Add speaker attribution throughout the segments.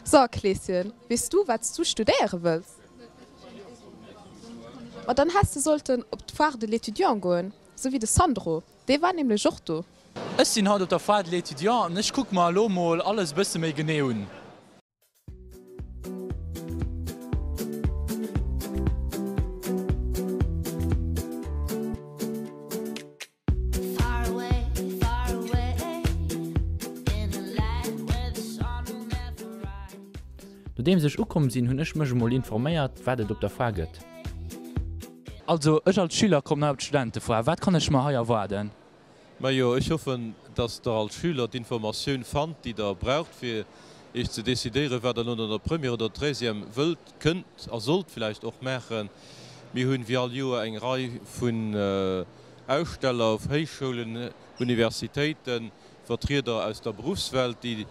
Speaker 1: So, Kleeschen, weess du, wat s du studéiere wëlls? Ma dann häss de sollten op d'Foire de l'étudiant goen, sou wéi de Sandro, dee war nämlech och do.
Speaker 2: Ech sinn haut op der Foire de l'étudiant an ech kucke mer elo mol alles e bësse méi genee un. Nodeems ech ukomm sinn, hunn ech mech emol informéiert, wat et op der Foire gëtt. Also ech als Schüler kommen hei op d'Studentefoire, wat kann ech mer hei erwaarden?
Speaker 3: Majo, ech hoffen, dass Der als Schüler d'Informatioun fannt, déi Der braucht, fir Iech ze decidéieren, wat Der no der Première oder Treizième wëllt, kënnt a sollt vläicht och maachen. Mir hunn, wéi all Joer, eng Rei vun Aussteller, Héichschoulen, Universitéiten, Vertrieder aus der Beruffswelt, déi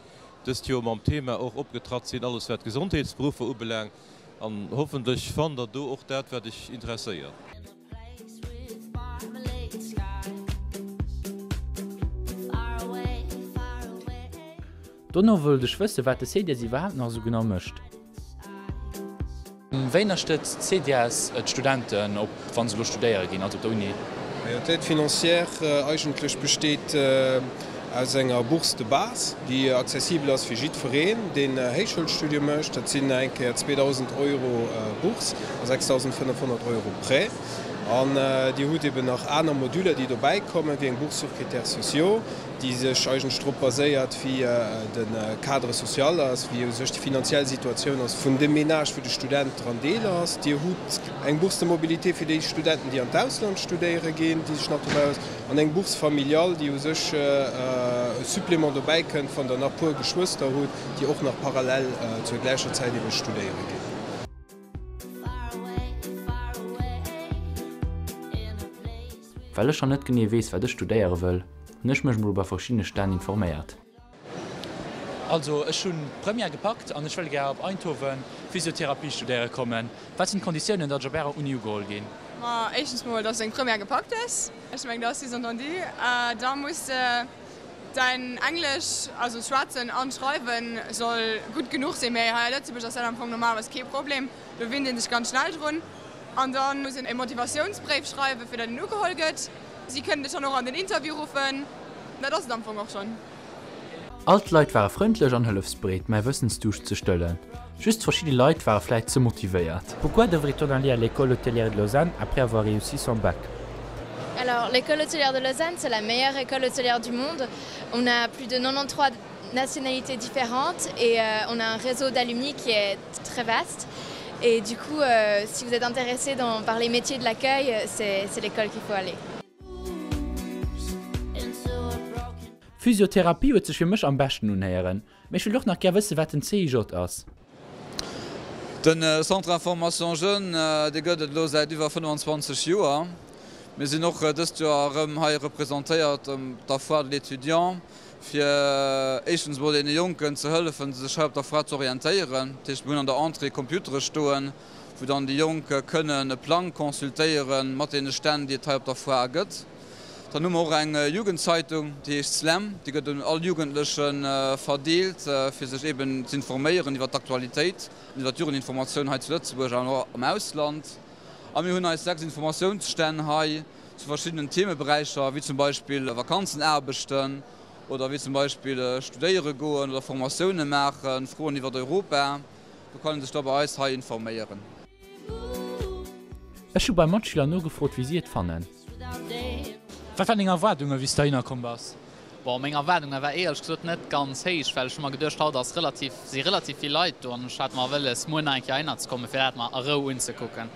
Speaker 3: dëst Joer mam Thema och opgetratt sinn, alles wat d'Gesondheetsberuffer ubelaangt. An hoffentlech fannt Der do och dat, wat Iech interesséiert.
Speaker 2: Dono wollt ech wëssen, wat de CDS iwwerhaapt nach esou genau mécht. Wéi ënnerstëtzt d'CDS d'Studenten, op wa se elo studéiere ginn, also op der Uni?
Speaker 4: Majo, d'Aide financière eigentlech besteet aus enger Bourse de base, déi accessibel ass fir jiddwereen, deen Héichschoulstudium mécht. Dat sinn eng Kéier 2.000 Euro Bourse a 6.500 Euro Prêt. An Dir hutt eben nach aner Moduler, déi dobäi kommen, wéi eng Bourse sur critères sociaux, déi sech eigentlech drop baséiert, wéi de Cadre social ass, wéi u sech déi finanziell Situatioun ass vun dem Ménage, wou de Student dran Deel ass. Dir hutt eng Bourse de mobilité fir déi Studenten, déi an d'Ausland studéiere ginn, déi sech nach dobäi ass, an eng Bourse familiale, déi u sech e Supplément dobäi kënnt, wann Der nach puer Geschwëster hutt, déi och nach parallel zur gläicher Zäit ebe studéiere ginn.
Speaker 2: Well ech nach net genee weess wat ech studéiere wëll, hunn ech mech mol bei verschiddene Stänn informéiert. Also ech hunn d'Première gepackt an ech wëll gär op Eindhoven Physiotherapie studéiere kommen. Wat sinn d'Konditiounen datt ech op ärer Uni ugeholl ginn?
Speaker 5: Ma éischtens mol datt s de deng Première gepackt hues, ech mengen dat ass sous-entendu. Da muss de däin Englesch, also schwätzen an schreiwen, soll gutt genuch sinn, mee hei a Lëtzebuerg ass dat am Fong normalerweis kee Problem, do winnt ee sech ganz schnell drun. An da muss een e Motivatiounsbréif schreiwen, fir datt een ugeholl gëtt. Si kënnen dech dann och an den Interview ruffen. Dat ass et am Fong och schonn.
Speaker 2: All d'Leit ware frëndlech an hëllefsbereet, mäi Wëssensduuscht ze stëllen. Just verschidde Leit ware vläit ze motivéiert. Pourquoi devrait-on aller à l'école hôtelière de Lausanne après avoir réussi son bac?
Speaker 6: Alors, l'école hôtelière de Lausanne, c'est la meilleure école hôtelière du monde. On a plus de 93 nationalités différentes et euh, on a un réseau d'alumni qui est très vaste. Et du coup, euh, si vous êtes intéressé dans, par les métiers de l'accueil, c'est l'école qu'il faut aller.
Speaker 2: Physiotherapie huet sech fir mech am beschten unhéieren, mee ech wëllt och nach gär wëssen, wat den CIJ ass.
Speaker 7: Den Centre Information Jeunes, dee gëtt et elo säit iwwer 25 Joer. Mir sinn och dëst Joer erëm hei representéiert op der Foire de l'étudiant, fir éischtens emol deene Jonken ze hëllefen, sech hei op der Foire z'orientéieren. Dat heescht, mir hunn an der Entrée Computere stoen, wou dann déi Jonk kënnen e Plang consultéiere mat deene Stänn, déi et hei op der Foire gëtt. Dann hu mer och eng Jugendzeitung, déi heescht Slam. Déi gëtt un all Jugendleche verdeelt, fir sech eben z'informéieren iwwer d'Aktualitéit an iwwer d'Jugendinformatioun hei zu Lëtzebuerg an och am Ausland. A mir hunn eis 6 Informatiounsstänn hei zu verschiddenen Themeberäicher, wéi zum Beispill Vakanzenaarbechten oder wéi zum Beispill studéiere goen oder Formatioune maachen, Froen iwwer Europa. Do kann ee sech da bei eis hei informéieren.
Speaker 2: Ech hu bei Matschüler nogefrot, wéi si et fannen. Wat waren deng Erwaardungen, wéi s de heihinner komm bass?
Speaker 8: Bon, meng Erwaardunge war éierlech gesot net ganz héich, well ech hu mer geduecht, haut ass relativ, si relativ vill Leit do an ech hat mer wëlles, muer nach eng Kéier heihinner ze kommen, fir dat mer a Rou unzekucken.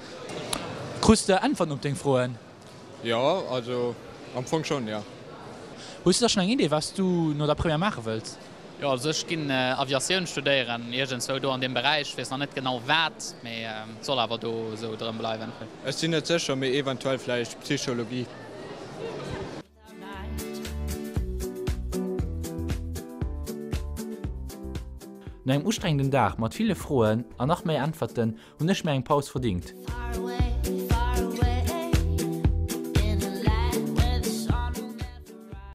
Speaker 2: Krus de Äntwerten op deng Froen?
Speaker 9: Jo, also am Fong schonn, jo.
Speaker 2: Hues du da schonn eng Idee, wat s du no der Première maache wëlls?
Speaker 8: Jo, also ech ginn Aviatioun studéieren, iergendzwou do an deem Beräich, weess nach net genau wat, mee et soll awer do esou drëm bleiwen.
Speaker 9: Ech sinn net sécher, mee eventuell vläicht Psychologie.
Speaker 2: No engem ustrengenden Dag mat ville Froen an nach méi Äntwerten hunn ech mir eng Paus verdingt.